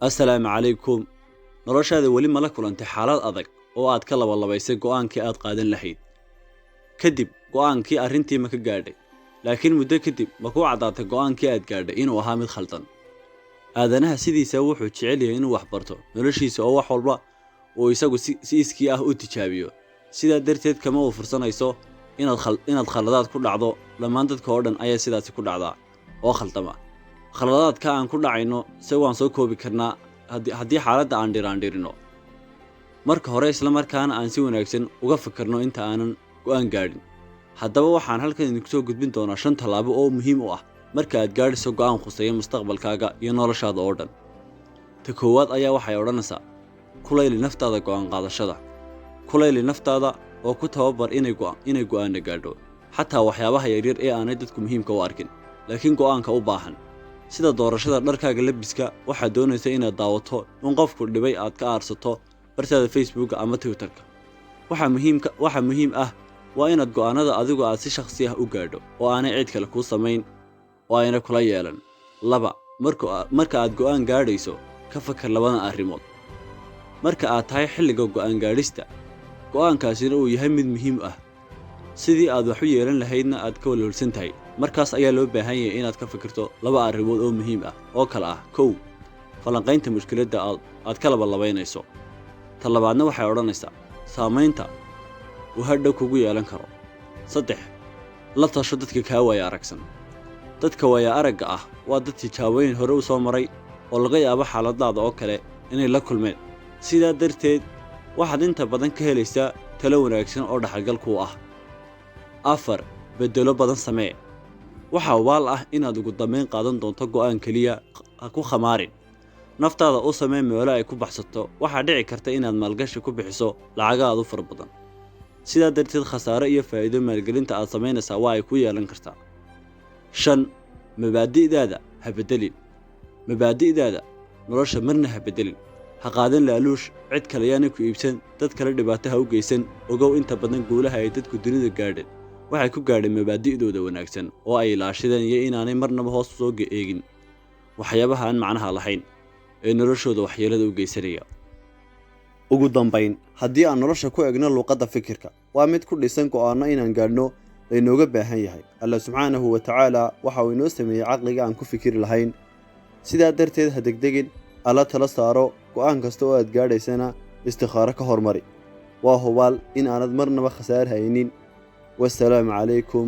Assalaamu calaykum. Noloshaada weli ma la kulantay xaalad adag oo aad ka labalabaysay go'aankii aad qaadan lahayd? Kadib go'aankii arrintii ma ka gaadhay, laakiin muddo kadib ma kuu caddaatay go'aankii aad gaadhay inuu ahaa mid khaldan? Aadanaha sidiisa wuxuu jecel yahay inuu wax barto noloshiisa oo wax walba uu isagu si iskii ah u tijaabiyo. Sidaa darteed kama uu fursanayso inaad khaladaad ku dhacdo. Dhammaan dadka oo dhan ayaa sidaasi ku dhacdaa oo khaldama. Khaladaadka aan ku dhacayno se waan soo koobi karnaa haddii xaaladda aan dhiraandhirino marka hore, isla markaana aan si wanaagsan uga fikirno inta aanan go'aan gaadhin. Haddaba waxaan halkan idinku soo gudbin doonaa shan tallaabo oo muhiim u ah marka aad gaadhayso go'aan khuseeya mustaqbalkaaga iyo noloshaada oo dhan. Ta koowaad ayaa waxay odhanaysaa: kulayli naftaada go'aan qaadashada. Kulayli naftaada oo ku tababar inay go'aanna gaadho, xataa waxyaabaha yaryar ee aanay dadku muhiimka u arkin laakiin go'aanka u baahan, sida doorashada dharkaaga labiska. Waxaad doonaysa inaad daawato in qofku dhibay aad ka aarsato bartaada Facebooka ama Twitterka. Waxaa muhiim ah waa inaad go'aanada adigu aad si shakhsi ah u gaadho oo aanay cid kale kuu samayn oo ayna kula yeelan. 2, marka aad go'aan gaadhayso, ka fakar labadan arrimood. Marka aad tahay xilliga go'aan gaadhista, go'aankaasina uu yahay mid muhiim ah, sidii aad wax u yeelan lahaydna aad ka walwalsan tahay, markaas ayaa loo baahan yahay inaad ka fikirto laba arrimood oo muhiim ah oo kale ah: 1, falanqaynta mushkiladda aad ka labalabaynayso. Ta labaadna waxay odhanaysaa saamaynta uu hadhow kugu yeelan karo. 3, la tasho dadka kaa waaya aragsan. Dadka waaya aragga ah waa dad tijaabooyin hore u soo maray oo laga yaabo xaaladaada oo kale inay la kulmeen. Sidaa darteed waxaad inta badan ka helaysaa talo wanaagsan oo dhaxalgal kuu ah. 4, beddelo badan samee. Waxaa waal ah inaad ugu dambayn qaadan doonto go'aan keliya. Ha ku khamaarin naftaada, u samee meelo ay ku baxsato. Waxaa dhici karta inaad maalgashi ku bixiso lacaga aad u fara badan. Sidaa darteed khasaare iyo faa'iido maalgelinta aad samaynaysaa waa ay ku yeelan kartaa. 5, mabaadi'daada ha beddelin. Mabaadi'daada nolosha marna ha beddelin. Ha qaadan laaluush, cid kale yaanay ku iibsan, dad kale dhibaato ha u geysan. Ogow, inta badan guulaha ay dadku dunida gaadheen waxay ku gaadheen mabaadi'dooda wanaagsan oo ay ilaashadeen iyo inaanay marnaba hoos soo eegin waxyaabaha aan macnaha lahayn ee noloshooda waxyeelada u geysanaya. Ugu dambayn, haddii aan nolosha ku egno luuqadda fikirka, waa mid ku dhisan go'aanno inaan gaadhno laynooga baahan yahay. Alla subxaanahu wa tacaala waxa uu inoo sameeyey caqliga aan ku fikiri lahayn. Sidaa darteed ha degdegin, Alla tala saaro, go'aan kasta oo aad gaadhaysana istikhaaro ka hormari. Waa hubaal in aanad marnaba khasaar haynin. Wasalaamu calaykum.